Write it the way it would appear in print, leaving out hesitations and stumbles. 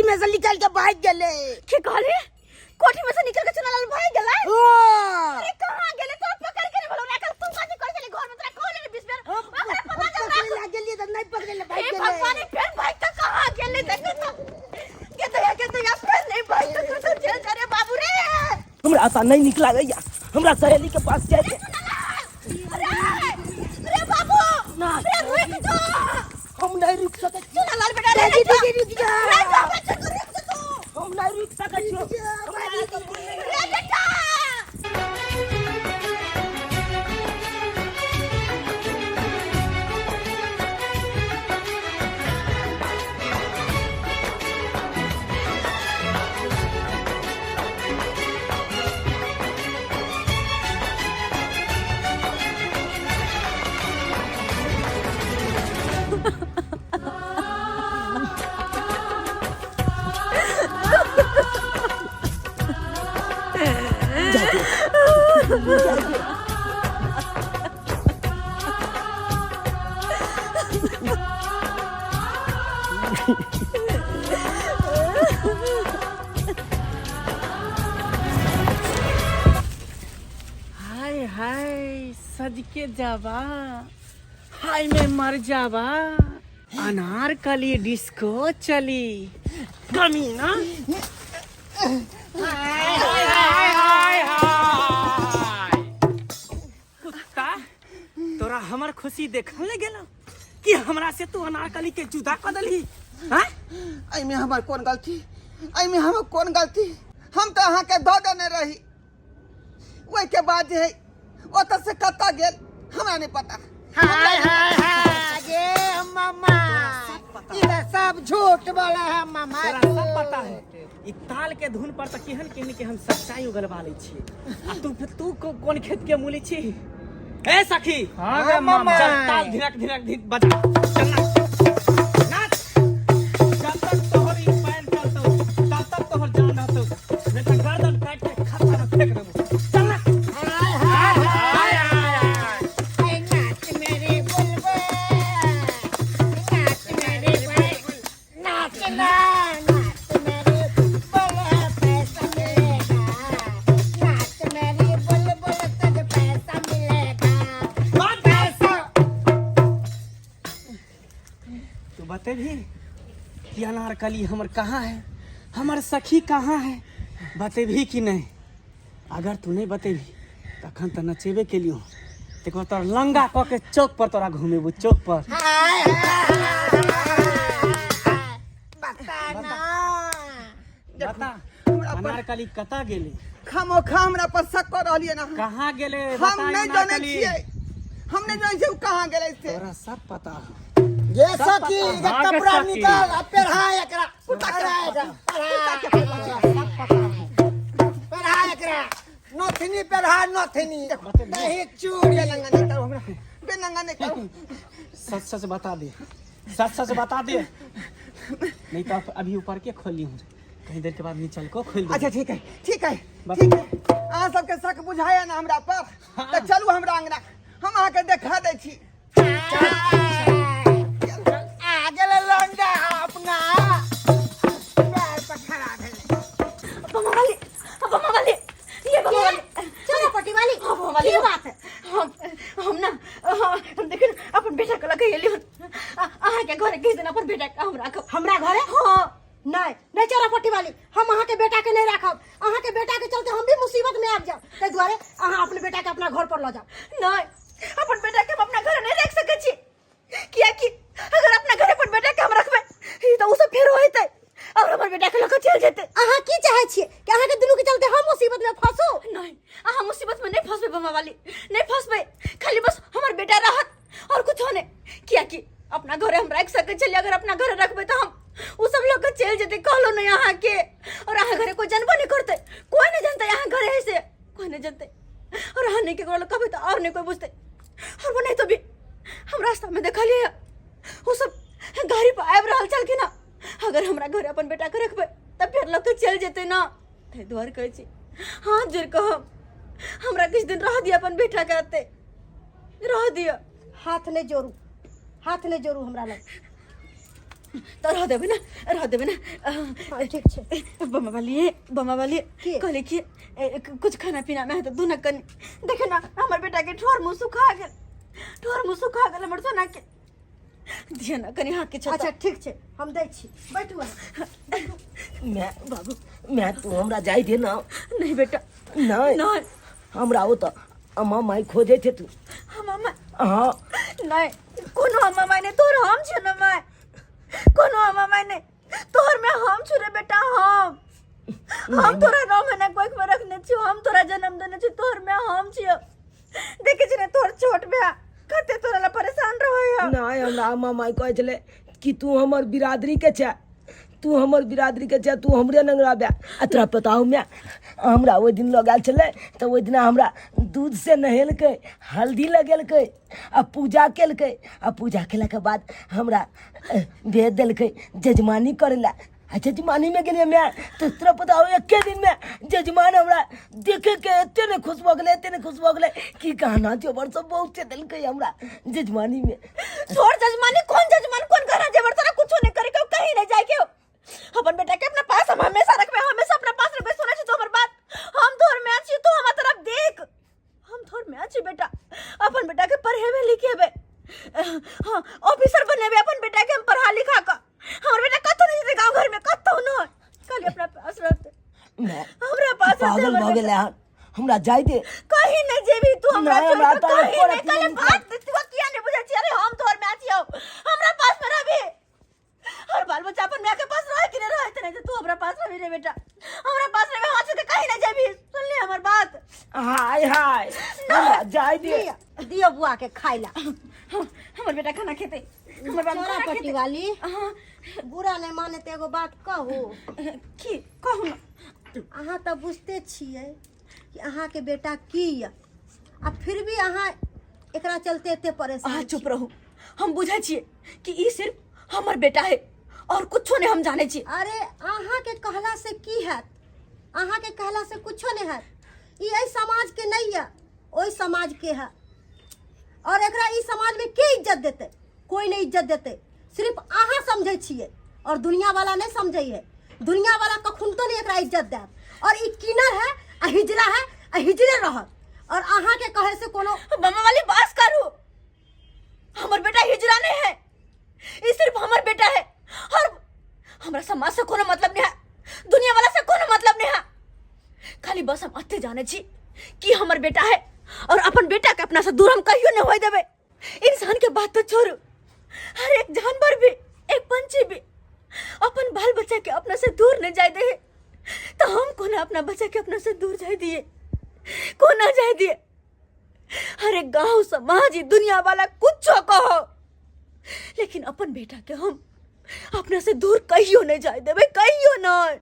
में से निकल के भाग गेले। की कहली? कोठी में से निकल के चुनालाल भाग गेलै? ओ अरे कहाँ गेलै? तोरा पकड़ के नहीं बोलो राखल। तू कथी करै छली घर में? तोरा कहले ने 20 बेर। ओकरा पता जब पकड़े ला गेलिए त नहीं पकड़े ले, भाग हे गेलै। भगवान, ई फेर भाग के कहाँ गेलै? देखी तो के दया के दया, फेर नहीं भाग के कतौ चल जा रे बाबू रे। हमरा आशा नहीं निक लागैया, हमरा सहेली के पास जाए के। अरे रे बाबू ना। रे रुक जो। हम नहीं रुक सकै छी। चुनालाल बेटा रे, दीदी, रुक जा। दीदी, रुक जा। रे जा, बच्चा को रुक जा तू। हम नहीं रुक सकै छी। रे बेटा। हाय हाय, सज के जावा, हाय में मर जावा, अनारकली डिस्को चली, कमीना। हाय हाय हाय हाय, कुत्ता, तोरा हमर खुशी देखल नहीं गेलो कि हमरा से तू अनारकली के जुदा कर दलही? हाँ, एहिमे हमर कोन गलती? एहिमे हमर कोन गलती? हम तऽ अहाँके दऽ देने रही, ओहिके बाद जे है ओतऽ से कतऽ गेल हमरा नहि पता। हाय हाय हाय गे मामा, ई तऽ सब झूठ बोले है मामा। तोरा सब पता है। ई ताल के धुन पर तऽ केहन केहन के हम सच्चाई उगलवा लै छियै, आ तू तू कोन खेत के मूली छी? ए सखी। हाँ गे मामा। चल, ताल धिरक धिरक धिर बजा, चल नाच नाच। जब तक तोहर ई पैर चलतौ तब तक तोहर जान रहतौ, नहीं तऽ गर्दन काटि के खत्ता में फेंक देबौ। चल नाच। हाय हाय हाय हाय, नाच मेरे बुलबुल, नाच मेरे बुलबुल, नाच ना, नाच मेरे बुलबुल, पैसा मिलेगा, नाच मेरे बुलबुल, तुझे पैसा मिलेगा, पैसा। तू बतेबही कि अनारकली हमर कहाँ है, हमर सखी कहाँ है? बतेबही कि नहीं? अगर तू नहीं बतेबही तखन तऽ नचेबे केलियो, तकर बाद तोरा लंगा कऽ के चौक पर तोरा घुमेबू, चौक पर। हाय हाय, बता ना। बता, अनारकली कतऽ गेली? खामोखा हमरा पर शक कऽ रहलियै ना। कहाँ गेलै? हम बता नहि जानै अनारकली। छियै, हम नहि जानै छियै ओ कहाँ गेलै से। तोरा सब पता हो। ये सखी, ये हाँ गे कपड़ा सखी। निकाल आ पेढ़ा एकरा, पेढ़ा एकरा, पेढ़ा एकरा, नथनी पेढ़ा, नथनी नहीं चूड़ी। बेनंगा नहि करू हमरा, बेनंगा नहि करू। सच सच बता दे, सच सच बता दे, नहीं तो आप अभी ऊपर के खोली हूँ, कहीं देर के बाद निचल को खोल दे। अच्छा ठीक है, ठीक है। बता। ठीक है, अहाँ सबके शक बुझाया ना हमरा पर, तऽ चलू हमरा अंगना, हम अहाँके देखा दै छी। आ गेलै लौंडा, अपना पैर पर खड़ा भेलै। बमा वाली, बमा वाली, ये बमा वाली। चलो पटी वाली। हाँ, बमा वाली। की बात है? हम ना, हम देखिन अपन बेटा के लगे एली हन। अहाँ के घरे किस दिन अपन बेटा के हम राखब? हमरा घरे? हाँ। नहीं नहीं चोरा पट्टी वाली, हम अहाँ के बेटा के नहीं राखब। अहाँ के बेटा के चलते हम भी मुसीबत में आबि जाब, ताहि दुआरे अहाँ अपने बेटा के अपना घर पर लऽ जाउ। नहीं, अपन बेटा के हम अपना घर नहीं रख सकै छी, कियाकि अगर अपना घर अपन बेटा के हम रखबै तऽ ओ सब फेरो हेतै और हमर बेटा के लऽ कऽ चलि जेतै। अहाँ की चाहै छियै कि अहाँ के दुनू के चलते हम मुसीबत में फंसू? नहीं, अहाँ मुसीबत में नहीं फंसबै बमा वाली, नहीं फंसबै। खाली बस हमर बेटा रहत और कुछो नहीं, कियाकि अपना घरे हम राखि सकै छलियै। अगर अपना घरे रखबै तऽ हम ओ सब लऽ कऽ चलि जेतै, कहलो नहीं अहाँ के। और अहाँ घरे कोई जानबो नहीं करतै, कोई नहीं जानतै अहाँ घरे है से, कोई नहीं जानतै। और अहाँ नहीं केकरो लग कहबै तऽ और नहीं कोई बुझतै। और वो नहीं तो भी हम रास्ता में देखलियै ओ सब गाड़ी पर आबि रहल छलखिन हँ। अगर हमरा घरे अपन बेटा के रखबै तऽ फेर लऽ कऽ चलि जेतै ना, ताहि दुआरे कहै छी हाथ जोड़ि कऽ हम, हमरा किछु दिन रह दिअ अपन बेटा के, एतै रह दिअ। हाथ नहि जोड़ू, हाथ नहि जोड़ू हमरा लग। तऽ रह देबै ने, रह देबै ने। हाँ, ठीक छै। बमा वाली, बमा वाली। की? कहले कि कुछ खाना पीना में है तो दू ना कनी। देखे ना, हमर बेटा के ठोर मुंह सुखा गेल, ठोर मुंह सुखा गेल हमर सोना के। दिया ना कनी हाथ के छता। अच्छा ठीक छै, हम दै छी, बैठू अहाँ। मैं बाबू। मैं तू हमरा जाय दे ना। नहीं बेटा। नहीं। नहीं। हमरा ओ तऽ अम्मा माई खोजे थे तू। हम अम्मा? हाँ। नहीं, कोनो अम्मा माई नहीं, तोर हम छु ना माई, कोनो अम्मा माई नहीं, तोहर में हम छु रे बेटा। हम तोरा 9 महीना कोख में रखने छियो, हम तोरा जन्म देने छियो, तोहर में हम छियो। देखे छी ने तोहर छोट भैया कते तोरा ला परेशान रहे है। नहीं, हमरा अम्मा माई कहै छलै कि तू हमर बिरादरी के छै, तू हमर बिरादरी के छै, तू हमरे नंग रहबे। आ तोरा पता हौ माय, हमरा ओहि दिन लऽ गेल छलै तऽ ओहि दिना हमरा दूध से नहेलकै, हल्दी लगेलकै आ पूजा केलकै, आ पूजा केलाके बाद हमरा भेज देलकै जजमानी करै लए। आ जजमानी में गेलियै माय, तऽ तोरा पता हौ एके दिन में जजमान हमरा देखे के एते ने खुश भऽ गेलै, एते ने खुश भऽ गेलै कि गहना जेवर सब बहुत देलकै हमरा जजमानी में। छोड़ जजमानी, कौन जजमान, कौन गहना जेवर, तोरा कुछो नहीं करे के, कहीं नहीं जाए के। अपन बेटा के अपना पास हम हमेशा रखबे, हमेशा अपना पास रखबे। सुनै छी तो हमर बात? हम तोहर माय छी, तू हमरा तरफ देख, हम तोहर माय छी बेटा। अपन बेटा के पढ़ेबे लिखेबे, हाँ, ऑफिसर बनेबे अपन बेटा के हम पढ़ा लिखा के। हमर बेटा कतौ नहीं जेतै, गाँव घर में कतौ नहीं, खाली अपना पास रहतै। माय, हमरा पास रहतै पागल हमर भऽ बेटा। गेलै हन, हमरा जाय दे। कहीं नहीं जेबी तू हमरा नहीं, छोड़ हमरा के, तो कहीं एको नहीं। रत्ती कल नहीं बात तू किया नहीं बुझै छी? अरे हम तोहर माय छियौ, हमरा पास में रहबी। हर बाल बच्चा अपन माय के पास रहे कि नहीं रहे? नहीं तू हमरा पास रहबी रे बेटा, हमरा पास रहबे, हाथ के कहीं नहीं जेबी। सुन ले हमर बात। हाय हाय, हमरा जाय दे। दियौ, दियौ बुआ के खाइ ला। हमर बेटा खाना खेतै, हमर बाबू चोरा खाना पट्टी खेतै। वाली। हाँ। बुरा नहीं माने तऽ एगो बात कहू? की कहू ना। अहाँ तऽ बुझते छियै कि अहाँके बेटा की यऽ, आ फिर भी अहाँ एकरा चलते एते परेशान अहाँ छी। चुप रहू, हम बुझै छियै कि ई सिर्फ हमर बेटा है और कुछो नहीं हम जानै छी। अरे अहाँके कहला से की हैत? अहाँके कहला से कुछो नहीं हैत। ई एहि समाज के नहीं यऽ, ओहि समाज के है, और एकरा ई समाज में के इज्जत देतै? कोई नहीं इज्जत देतै। सिर्फ अहाँ समझै छियै और दुनिया वाला नहीं समझै है। दुनिया वाला कखुनतो नहीं एकरा इज्जत देत, और ई किनर है आ हिजड़ा है आ हिजड़े रहत, और अहाँ के कहे से कोनो मामा वाली बात करू, हमर बेटा हिजड़ा नहीं है, ई सिर्फ हमर बेटा है, और हमरा समाज से कोनो मतलब नहीं है, दुनिया वाला से कोनो मतलब नहीं है। खाली बस हम अते जाने छी कि हमर बेटा है, और अपन बेटा के अपना से दूर हम कहियो नहीं होए देबै। इंसान के बात तो छोड़ू, हर एक जानवर भी, एक पंछी भी अपन बाल बच्चा के अपना से दूर नहीं जाए दे, तो हम कोना अपना बच्चा के अपना से दूर जाए दिए? कोना जाए दिए? अरे गांव समाज ई दुनिया वाला कुछ कहो, लेकिन अपन बेटा के हम अपना से दूर कहियो नहीं जाए देबे, कहियो नहीं।